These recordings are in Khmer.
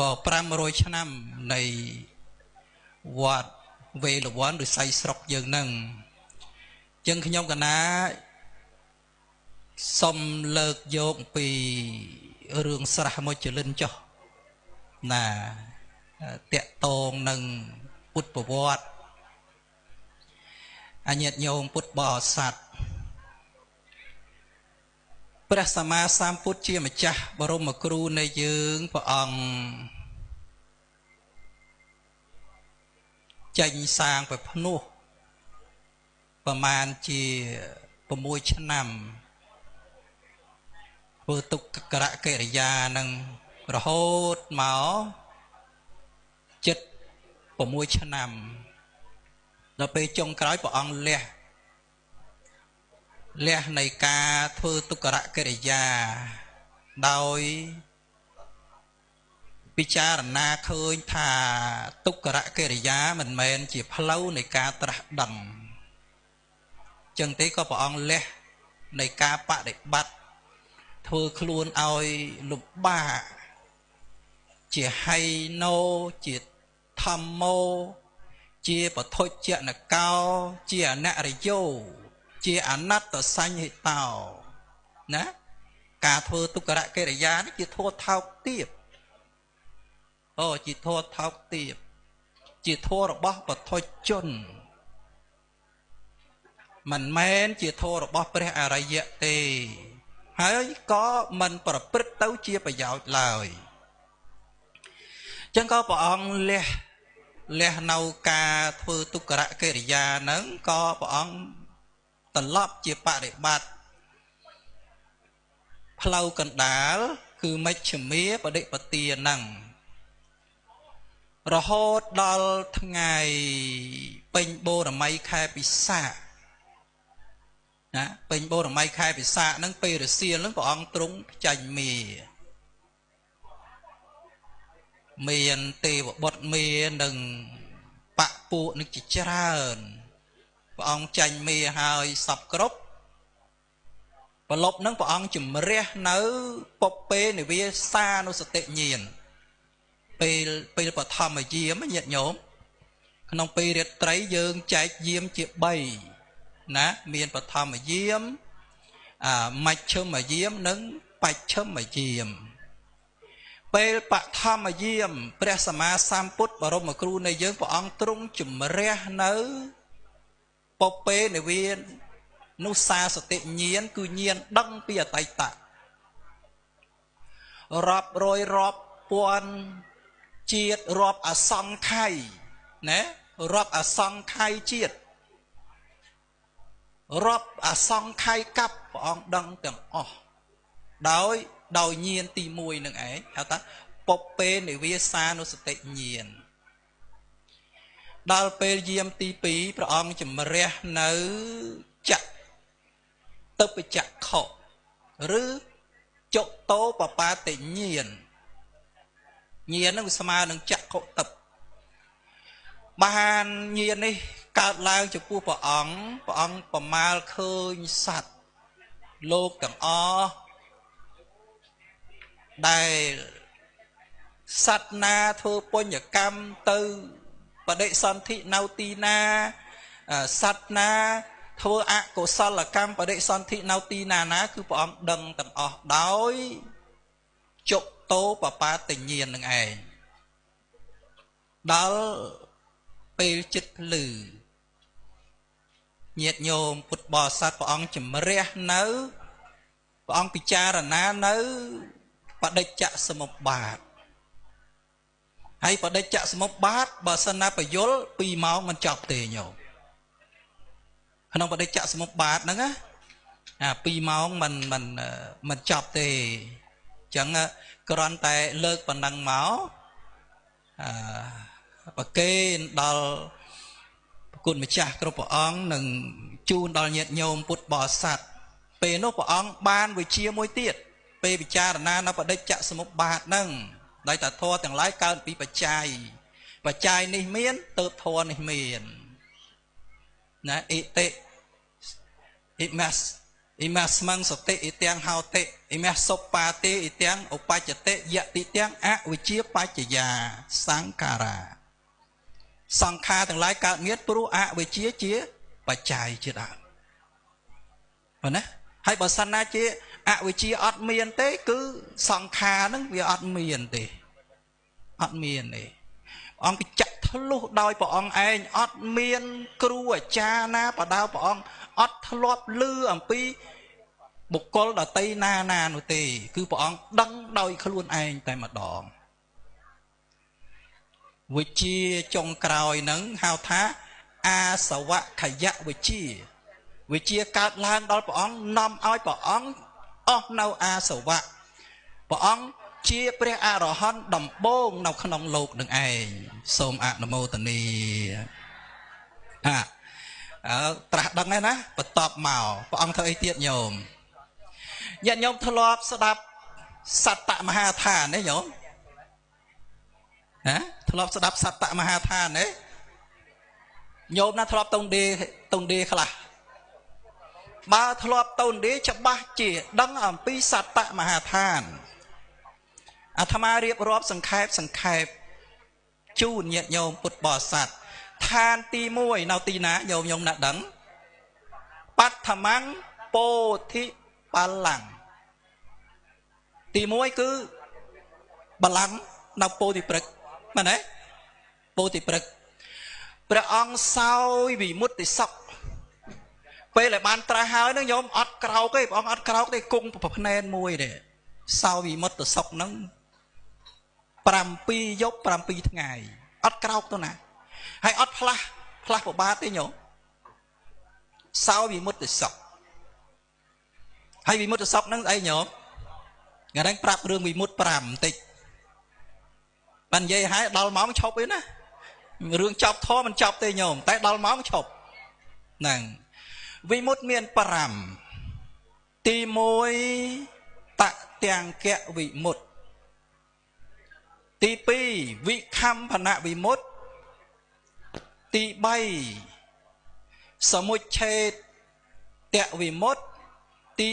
500ឆ្នាំនៃវត្តវេលវ័នឬស័យស្រុកយើងនឹងចឹងខ្ញុំកណាសុំលើកយកពីរឿងស្រះមុជលិនចុះណាតកតងនឹងពុទ្ធប្រវត្តិអញាតិញោមពុទ្ធបរិស័ទព្រះសម្មាសម្ពុទ្ធជាម្ចាស់បរមគ្រូនៃយើងព្រះអង្គចេញសាងព្រះភ្នោះប្រមាណជា6ឆ្នាំធ្វើទុក្ករកិរិយានឹងរហូតមកចិត្ត6ឆ្នាំដល់ពេលចុងក្រោយព្រះអង្គលះនៃការធ្វើទុក្ករកិរិយាដោយពិចារណាឃើញថាទុក្ករកិរិយាមិនមែនជាផ្លូវនៃការត្រាស់ដឹងចឹងទេក៏ព្រះអង្គលះនៃការបដិបត្តិធ្វើខ្លួនឲ្យលំបាកជាហៃណោជាធម្មោជាបថុជនកោជាអនរិយោជាអនត្តសញ្ញហិតោណាការធ្វើទុក្ករកិរិយានេះជាធម៌ថោកទាបអូជាធម៌ថោកទាបជាធម៌របស់បថុជនមិនមែនជាធម៌របស់ព្រះអរិយៈទេហើយក៏មិនប្រព្រឹត្តទៅជាប្រយោជន៍ឡើយចឹងក៏ព្រះអង្គលះនៅការធ្វើទុក្ករកិរិយាហ្នឹងក៏ព្រះអង្គត្រឡប់ជាបរិបត្តិផ្លូវកណ្ដាលគឺមជ្ឈមាបដិបទាហ្នឹងរហូតដល់ថ្ងៃពេញបូរមីខែពិសាខណាពេញបូរមីខែពិសាខហ្នឹងពេលរសៀលហ្នឹងព្រះអង្គទ្រង់ផ្ចាញ់មាមានទេវបុត្រមានិងបពពួកនឹងជាច្រើនព្រះអង្គចាញ់មាហើយសពគ្រប់ប្រលប់នឹងព្រះអង្គជំរះនៅពពេនិវាសានុសតិញាណពេលបឋមយាមញាតិញោមក្នុងពេលរាត្រីយើងចែកយាមជា3ណាមានបឋមយាមមជ្ឈិមយាមនិងបច្ឆិមយាមពេលបឋមយាមព្រះសម្មាសម្ពុទ្ធបរមគ្រូនៃយើងព្រះអង្គទ្រង់ជំរះនៅពពេនិវានុសាសតិញាណគឺញាណដឹងពីអតីតរាប់រយរាប់ពាន់ជាតិរាប់អសង្ខ័យណារាប់អសង្ខ័យជាតិរាប់អសង្ខ័យកັບព្រះអង្គដឹងទាំងអស់ដោយញាណទី1នឹងឯងហៅថាពពេនិវាសានុសតិញាណដល់ពេលយាមទី2ព្រះអង្គជំរះនៅចតុបចក្ខុឬចតោបបាតិញាណញាណនឹងស្មើនឹងចក្ខុតិបបានញាណនេះកើតឡើងចំពោះព្រះអង្គព្រះអង្គប្រមាលឃើញសត្វលោកទាំងអស់ដែលសត្វណាធ្វើបុញ្ញកម្មទៅបដិសន្ធិនៅទីណាសត្វណាធ្វើអកុសលកម្មបដិសន្ធិនៅទីណាណាគឺព្រះអង្គដឹងទាំងអស់ដោយចតោបបាតិញាណនឹងឯងដល់ពេលចិត្តភ្លឺញាតិញោមពុទ្ធបរិស័ទព្រះអង្គជំរះនៅព្រះអង្គពិចារណានៅបដិច្ចសមុប្បាទហើយបដិច្ចសមុប្បាទបើសិនណាបយល2ម៉ោងមិនចប់ទេញោមក្នុងបដិច្ចសមុប្បាទហ្នឹងណា2ម៉ោងមិនចប់ទេអញ្ចឹងគ្រាន់តែលើកប៉ុណ្ណឹងមកប្រគេនដល់ព្រះគុណម្ចាស់គ្រប់ព្រះអង្គនិងជូនដល់ញាតិញោមពុទ្ធបរិស័ទពេលនោះព្រះអង្គបានវិជាមួយទៀតពេលពិចារណានៅបដិច្ចសមុប្បាទហ្នឹងដោយតែធម៌ទាំងឡាយកើតពីបច្ច័យបច្ច័យនេះមានទៅធម៌នេះមានណាអិតិអិមស អ៊ីមាស្មឹងសតិអ៊ីទាំងហោតិអ៊ីមាសុបាទេអ៊ីទាំងឧបច្ចតិយតិទាំងអវិជ្ជាបច្ចយាសង្ខារាសង្ខារទាំងឡាយកើតមានព្រោះអវិជ្ជាជាបច្ច័យជាដើមប៉ុណ្ណាហើយបើសិនណាជាអវិជ្ជាអត់មានទេគឺសង្ខារហ្នឹងវាអត់មានទេអត់មានទេអង្គចាក់ធ្លុះដោយព្រះអង្គឯងអត់មានគ្រូអាចារ្យណាបដៅព្រះអង្គអត់ធ្លាប់ឮអំពីបុគ្គលដតីណាណានោះទេគឺព្រះអង្គដឹងដោយខ្លួនឯងតែម្ដងវិជ្ជាចុងក្រោយហ្នឹងហៅថាអាសវខយវិជ្ជាវិជ្ជាកើតឡើងដល់ព្រះអង្គនាំឲ្យព្រះអង្គអស់នៅអាសវៈព្រះអង្គជាព្រះអរហន្តដំបូងនៅក្នុងលោកនឹងឯងសូមអនុមោទនាអាត្រាស់ដឹងហើយណាបន្ទាប់មកព្រះអង្គធ្វើអីទៀតញោមញាតិញោមធ្លាប់ស្ដាប់សត្តមហាឋានទេញោមណាធ្លាប់ស្ដាប់សត្តមហាឋានទេញោមណាធ្លាប់តុងដេខ្លះបើធ្លាប់តុងដេច្បាស់ជាដឹងអំពីសត្តមហាឋានអាត្មារៀបរាប់សង្ខេបជូនញាតិញោមពុទ្ធបរិស័ទឋានទី1នៅទីណាញោមណាដឹងបឋមੰពោធិបល្ល័ង្កទី1គឺបល្ល័ង្កនៅពោធិព្រឹក្សមែនទេពោធិព្រឹក្សព្រះអង្គសោយវិមុតតិសុខពេលដែលបានត្រាស់ហើយនឹងញោមអត់ក្រោកទេព្រះអង្គអត់ក្រោកទេគង់ប្រភ្នែនមួយទេសោយវិមុតតិសុខហ្នឹង7យប់7ថ្ងៃអត់ក្រោកទៅណាហើយអត់ផ្លាស់ប្របាទទេញោមសោយវិមុតតិសុខហើយវិមុតតិសុខហ្នឹងស្អីញោមថ្ងៃហ្នឹងប្រាប់រឿងវិមុត5បន្តិចបាននិយាយហើយដល់ម៉ោងឈប់ឯណារឿងចប់ធម៌មិនចប់ទេញោមតែដល់ម៉ោងឈប់ហ្នឹងវិមុតមាន5ទី1តទាំងគវិមុតទី2វិខំភនវិមុតទី3សមុច្ឆេតវិមុតទី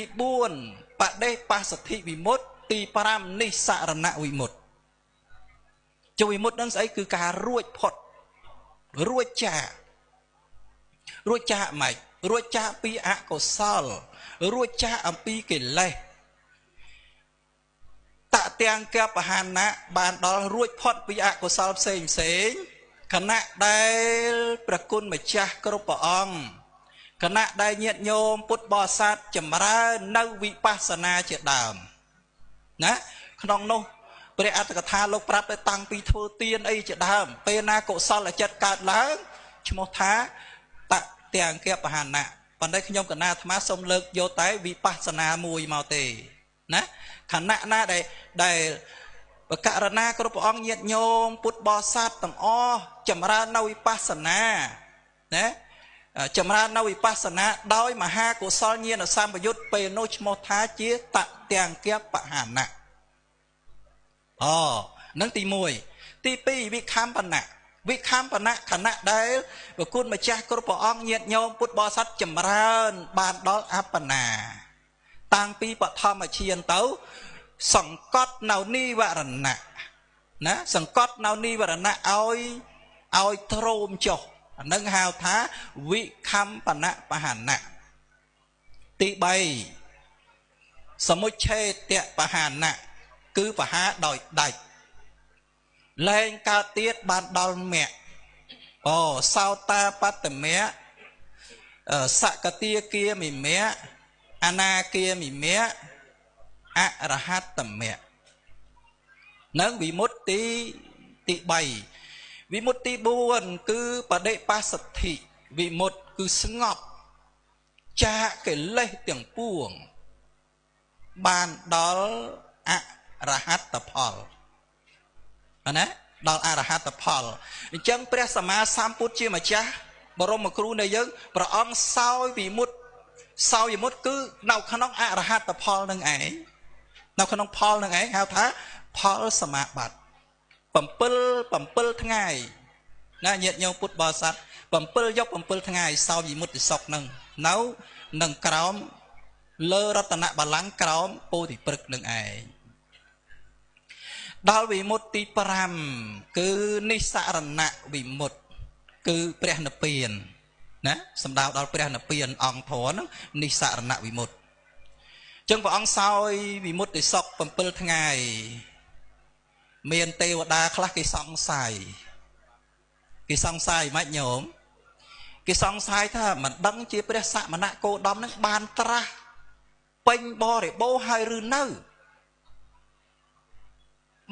4បដិបស្សទ្ធិវិមុតទី5និសរណវិមុតចុះវិមុតនឹងស្អីគឺការរួចផុតរួចចាករួចចាកម៉េចរួចចាកពីអកុសលរួចចាកអំពីកិលេសតទាំងកបហានៈបានដល់រួចផុតពីអកុសលផ្សេងផ្សេងខណៈដែលព្រះគុណម្ចាស់គ្រប់ព្រះអង្គខណៈដែលញាតិញោមពុទ្ធបរិស័ទចម្រើននៅវិបស្សនាជាដើមណាក្នុងនោះព្រះអត្ថកថាលោកប្រាប់តែតាំងពីធ្វើទានអីជាដើមពេលណាកុសលចិត្តកើតឡើងឈ្មោះថាតទាំងគបហានៈប៉ុន្តែខ្ញុំកណាអាត្មាសូមលើកយកតែវិបស្សនាមួយមកទេណាខណៈណាដែលបករណាគ្រប់ព្រះអង្គញាតិញោមពុទ្ធបរិស័ទទាំងអស់ចម្រើននៅវិបស្សនាណាចម្រើននៅវិបស្សនាដោយមហាកុសលញាណសម្បយុទ្ធពេលនោះឈ្មោះថាជាតទាំងគបហានៈអូនឹងទី1ទី2វិខំបណៈវិខំបណៈខណៈដែលព្រះគុណម្ចាស់គ្រប់ព្រះអង្គញាតិញោមពុទ្ធបរិស័ទចម្រើនបានដល់អបណាតាំងពីបឋមឈានទៅសង្កត់នៅនិវរណៈណាសង្កត់នៅនិវរណៈឲ្យទ្រោមចុះអានឹងហៅថាវិខំបណៈបហណៈទី3សមុច្ឆេតបហណៈគឺបហាដោយដាច់លែងកើតទៀតបានដល់មគ្គអូសោតាបត្តមគ្គសកតាគាមិមគ្គអនាគាមិមគ្គអរហត្តមគ្គនិងវិមុតទី3វិមុតទី4គឺបដិបស្សទ្ធិវិមុតគឺស្ងប់ចាកកិលេសទាំងពួងបានដល់អរហត្តផលណាដល់អរហត្តផលអញ្ចឹងព្រះសម្មាសម្ពុទ្ធជាម្ចាស់បរមគ្រូនៃយើងព្រះអង្គសោយវិមុតសោយវិមុតគឺនៅក្នុងអរហត្តផលនឹងឯងនៅក្នុងផលនឹងឯងហៅថាផលសមាបត្តិ7ថ្ងៃណាញាតិញោមពុទ្ធបរិស័ទ7យប់7ថ្ងៃសោយវិមុតតិសុខនឹងនៅនឹងក្រោម លើរតនបល្ល័ង្កក្រោមពោធិព្រឹក្សនឹងឯងដល់វិមុតទី5គឺនិស្សរណៈវិមុតគឺព្រះនិព្វានណាសំដៅដល់ព្រះនិព្វានអង្គធម៌ហ្នឹងនិស្សរណៈវិមុតចឹងព្រះអង្គសោយវិមុតតិសុខ7ថ្ងៃមានទេវតាខ្លះគេសង្ស័យគេសង្ស័យម៉េចញោមគេសង្ស័យថាមិនដឹងជាព្រះសមណគោតមនឹងបានត្រាស់ពេញបរិបូរហើយឬនៅ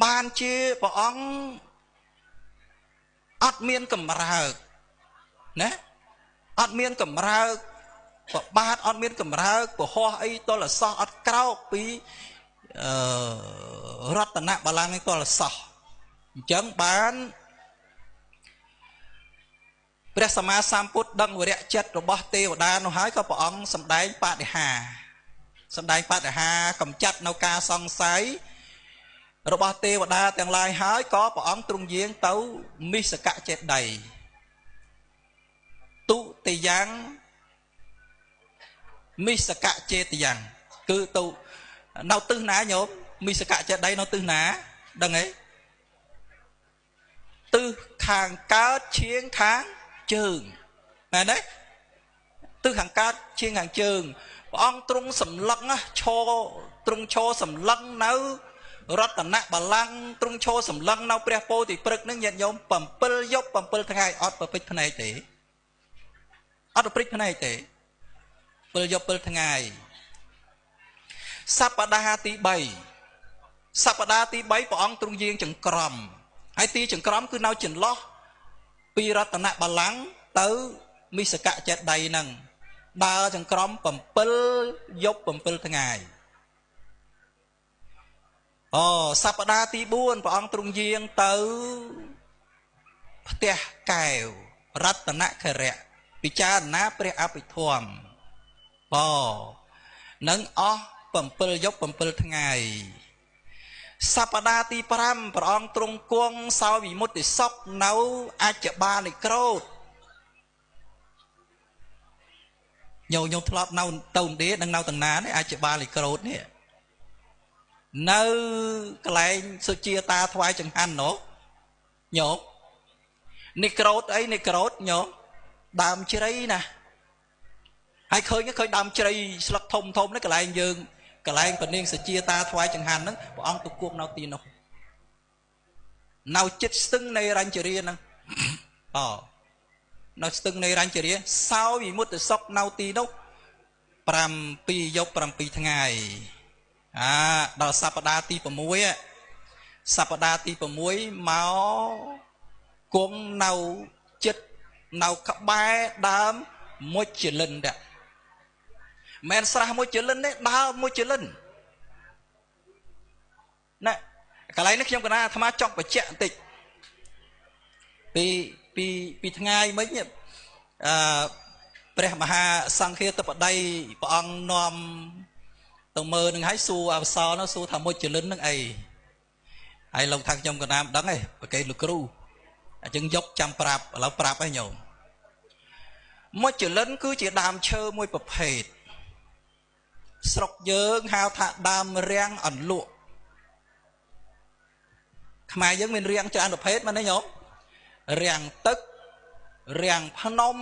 បានជាព្រះអង្គអត់មានកម្រើកណាអត់មានកម្រើកប្របាទអត់មានកម្រើកពហោះអីតលសោះអត់ក្រោកពីរតនបល្ល័ង្កតលសោះអញ្ចឹងបានព្រះសម្មាសម្ពុទ្ធដឹងវរៈចិត្តរបស់ទេវតានោះហើយក៏ព្រះអង្គសម្ដែងបដិហាសម្ដែងបដិហាកំចាត់នៅការសង្ស័យរបស់ទេវតាទាំងឡាយហើយក៏ព្រះអង្គទ្រង់យាងទៅមិសកចេតិយទុតិយ៉ាងមិសកចេតយ៉ាងគឺទៅនៅទិសណាញោមមិសកចេតិយនៅទិសណាដឹងទេទិសខាងកើតឈៀងខាងជើងមែនទេទិសខាងកើតឈៀងខាងជើងព្រះអង្គទ្រង់សម្លឹងឈរទ្រង់ឈរសម្លឹងនៅរតនបល្ល័ង្កទ្រង់ឈរសម្លឹងនៅព្រះពោធិព្រឹក្សនឹងញាតិញោម7យប់7ថ្ងៃអត់ប្រពេចភ្នែកទេអត់ប្រពេចភ្នែកទេ7យប់7ថ្ងៃសប្តាហ៍ទី3សប្តាហ៍ទី3ព្រះអង្គទ្រង់យាងចង្ក្រមហើយទីចង្ក្រមគឺនៅចន្លោះពីរតនបល្ល័ង្កទៅមិសកចេតិយហ្នឹងដើរចង្ក្រម7យប់7ថ្ងៃអូសប្តាហ៍ទី4ព្រះអង្គទ្រង់យាងទៅផ្ទះកែវរតនខរៈពិចារណាព្រះអភិធម្មបនឹងអស់7យប់7ថ្ងៃសប្តាហ៍ទី5ព្រះអង្គទ្រង់គង់សោយវិមុតតិសុខនៅអច្ចបាលនិក្រោធញោមធ្លាប់នៅទៅឥណ្ឌានិងនៅតំណានេះអច្ចបាលនិក្រោធនេះនៅកន្លែងសុជាតាថ្វាយចង្ហាន់នោះញោមនិក្រោធអីនិក្រោធញោមដើមជ្រៃណាហើយឃើញដើមជ្រៃស្លឹកធំធំនេះកន្លែងយើងកន្លែងពនាងសុជាតាថ្វាយចង្ហាន់ហ្នឹងព្រះអង្គទៅគង់នៅទីនោះនៅចិត្តស្ទឹងនៃរញ្ជរាហ្នឹងអូនៅស្ទឹងនៃរញ្ជរាសោយវិមុតតិសុខនៅទីនោះ7យប់7ថ្ងៃអាដល់សប្តាហ៍ទី6សប្តាហ៍ទី6មកគង់នៅចិត្តនៅក្បែរដើមមុជលិនដែរមិនស្រះមួយចលិនទេដើមមួយចលិនណាកន្លែងនេះខ្ញុំកណាអាត្មាចង់បញ្ជាក់បន្តិចពីពីពីថ្ងៃមិញអឺព្រះមហាសង្ឃាធិបតីព្រះអង្គនាំទៅមើលនឹងហើយសួរអវសរនោះសួរថាមុជលិននឹងអីហើយលោកថាខ្ញុំកណាមិនដឹងទេប្រកេលោកគ្រូអញ្ចឹងយកចាំប្រាប់ឥឡូវប្រាប់ឲ្យញោមមុជលិនគឺជាដើមឈើមួយប្រភេទស្រុកយើងហៅថាដើមរាំងអន្លក់ខ្មែរយើងមានរាំងច្រើនប្រភេទមែនទេញោមរាំងទឹករាំងភ្នំ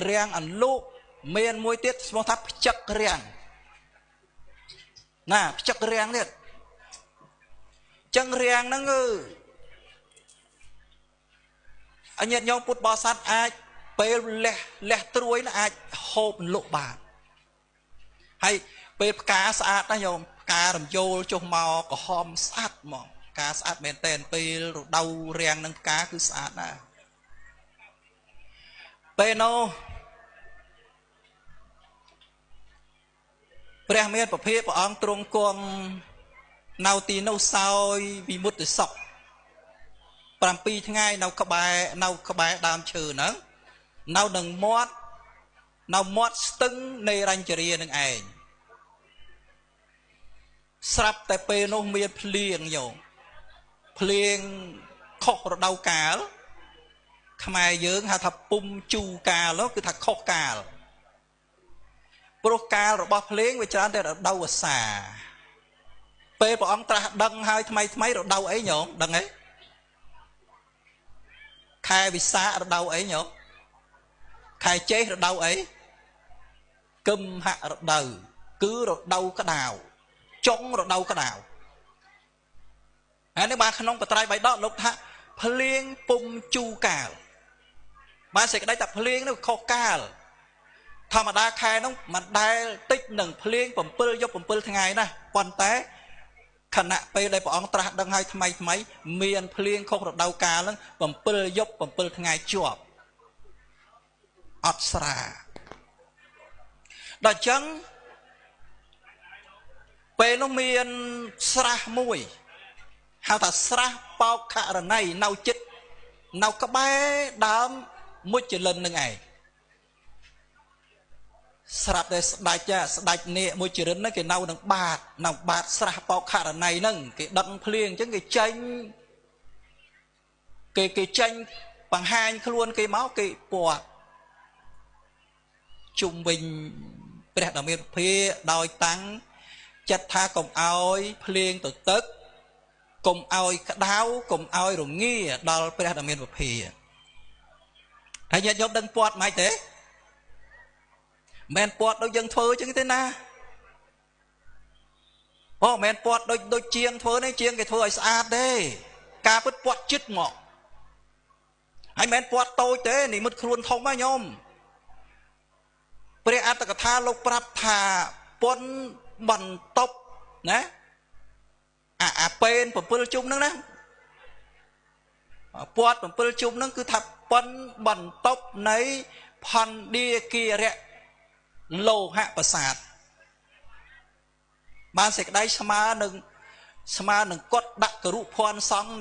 រាំងអន្លក់មានមួយទៀតឈ្មោះថាផ្ចឹករាំងណាផ្ចឹករាំងទៀតចឹងរាំងហ្នឹងគឺអញាតិញោមពុទ្ធបរិស័ទអាចពេលលះត្រួយអាចហូបលក់បានហើយពេលផ្កាស្អាតណាញោមផ្ការំយោលចុះមកក្រហមស្អាតហ្មងផ្កាស្អាតមែនតែនពេលរដូវរាំងនឹងផ្កាគឺស្អាតណាស់ពេលនោះព្រះមានពភាព្រះអង្គទ្រង់គង់នៅទីនោះសោយវិមុតតិសុខ7ថ្ងៃនៅក្បែរដើមឈើហ្នឹងនៅនឹងមាត់នៅមាត់ស្ទឹងនៃរញ្ជរានឹងឯងស្រាប់តែពេលនោះមានភ្លៀងញោមភ្លៀងខុសរដូវកាលខ្មែរយើងហៅថាពុំជូកាលគឺថាខុសកាល ព្រោះកាលរបស់ភ្លេងវាច្រើនតែរដូវវស្សាពេលព្រះអង្គត្រាស់ដឹងហើយថ្មីថ្មីរដូវអីញោមដឹងទេខែវិសាខរដូវអីញោមខែចេសរដូវអីគឹមហរដូវគឺរដូវក្តៅចុងរដូវក្តៅហើយនេះបានក្នុងបត្រៃបៃដកលោកថាភ្លៀងពុំជូកាលបានសេចក្តីថាភ្លៀងនោះខុសកាលធម្មតាខែនោះមិនដែលតិចនឹងភ្លៀង7យប់7ថ្ងៃណាប៉ុន្តែខណៈពេលដែលព្រះអង្គត្រាស់ដឹងហើយថ្មីថ្មីមានភ្លៀងខុសរដូវកាលហ្នឹង7យប់7ថ្ងៃជាប់អត់ស្រាដល់ចឹងពេលនោះមានស្រះមួយហៅថាស្រះបោកខរណីនៅចិត្តនៅក្បែរដើមមុជលិននឹងឯងស្រាប់តែស្ដេចស្ដេចនាគមួយចរិនហ្នឹងគេនៅនឹងបាតនៅបាតស្រះបោកខរណីហ្នឹងគេដឹងភ្លៀងអញ្ចឹងគេចេញគេចេញបង្ហាញខ្លួនគេមកគេពាត់ជុំវិញព្រះដ៏មានភាដោយតាំងចិត្តថាកុំឲ្យភ្លៀងទៅទឹកកុំឲ្យក្តៅកុំឲ្យរងាដល់ព្រះដ៏មានភាហើយញាតិញោមដឹងពាត់មិនទេមិនពាត់ដូចយើងធ្វើចឹងទេណាអូមិនពាត់ដូចជាងធ្វើនេះជាងគេធ្វើឲ្យស្អាតទេការពិតពាត់ចិត្តមកហើយមិនពាត់តូចទេនិមិត្តខ្លួនធំហ៎ញោមព្រះអត្តកថាលោកប្រាប់ថាពុនបន្ទប់ណាអាពេន7ជុំហ្នឹងណាពាត់7ជុំហ្នឹងគឺថាប៉ុនបន្ទប់នៃផណ្ឌាគារៈលោហៈប្រាសាទបានសេចក្តីស្មើនឹងកត់ដាក់គរុភ័ណ្ឌសង្ឃ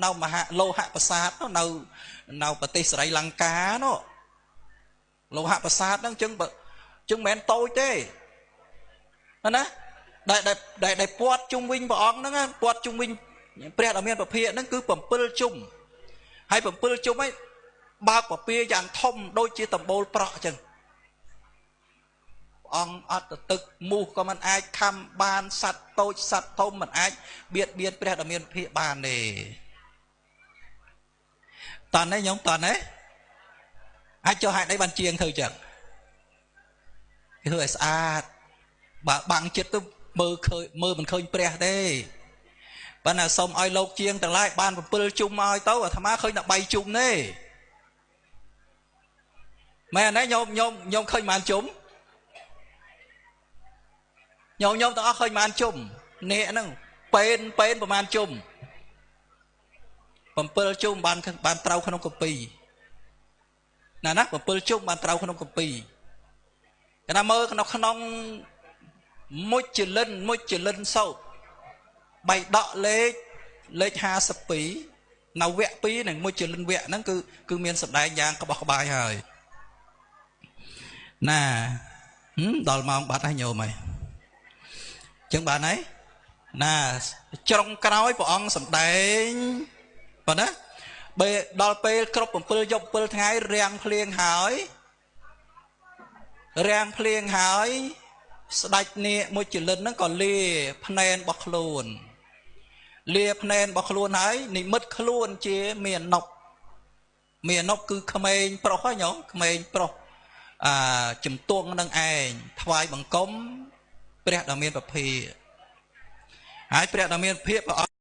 នៅមហាលោហៈប្រាសាទនៅប្រទេសស្រីលង្កានោះលោហៈប្រាសាទហ្នឹងចឹងមិនមែនតូចទេណាដែលពាត់ជុំវិញព្រះអង្គហ្នឹងពាត់ជុំវិញព្រះដ៏មានពភាហ្នឹងគឺ7ជុំហើយ7ជុំហ្នឹងបើកពពាយ៉ាងធំដូចជាដំបូលប្រក់ចឹងព្រះអង្គអត់ទៅទឹកមូសក៏មិនអាចខំបានសត្វតូចសត្វធំមិនអាចបៀតបៀនព្រះដ៏មានភាបានទេតើនេះញោមតើនេះអាចចុះហេតុអីបានជាងធ្វើចឹងគេធ្វើឲ្យស្អាតបើបាំងចិត្តទៅមើលឃើញមើលមិនឃើញព្រះទេប៉ុន្តែសូមឲ្យលោកជាងទាំងឡាយបាន7ជុំឲ្យទៅអាត្មាឃើញតែ3ជុំទេមែនទេញោមញោមឃើញប៉ុន្មានជុំញោមទាំងអស់ឃើញប៉ុន្មានជុំនេះហ្នឹងពេនប្រហែលជុំ7ជុំបានត្រូវក្នុងគម្ពីរណា7ជុំបានត្រូវក្នុងគម្ពីរគេថាមើលក្នុងមុជលិនសោតបៃដកលេខ52នៅវគ្គ2និងមុជលិនវគ្គហ្នឹងគឺមានសម្ដែងយ៉ាងក្បោះក្បាយហើយណាដល់ម៉ោងបាត់ហើយញោមហើយចឹងបានហើយណាចុងក្រោយព្រះអង្គសម្ដែងប៉ុណ្ណាពេលដល់ពេលគ្រប់7យប់7ថ្ងៃរាំងភ្លៀងហើយស្ដេចនាគមុជលិនហ្នឹងក៏លាភ្នែនរបស់ខ្លួនលាភ្នែនរបស់ខ្លួនហើយនិមិត្តខ្លួនជាមាណពមាណពគឺក្មេងប្រុសហ៎ញោមក្មេងប្រុសជំទង់នឹងឯងថ្វាយបង្គំព្រះដ៏មានពភាហើយព្រះដ៏មានពភាព្រះ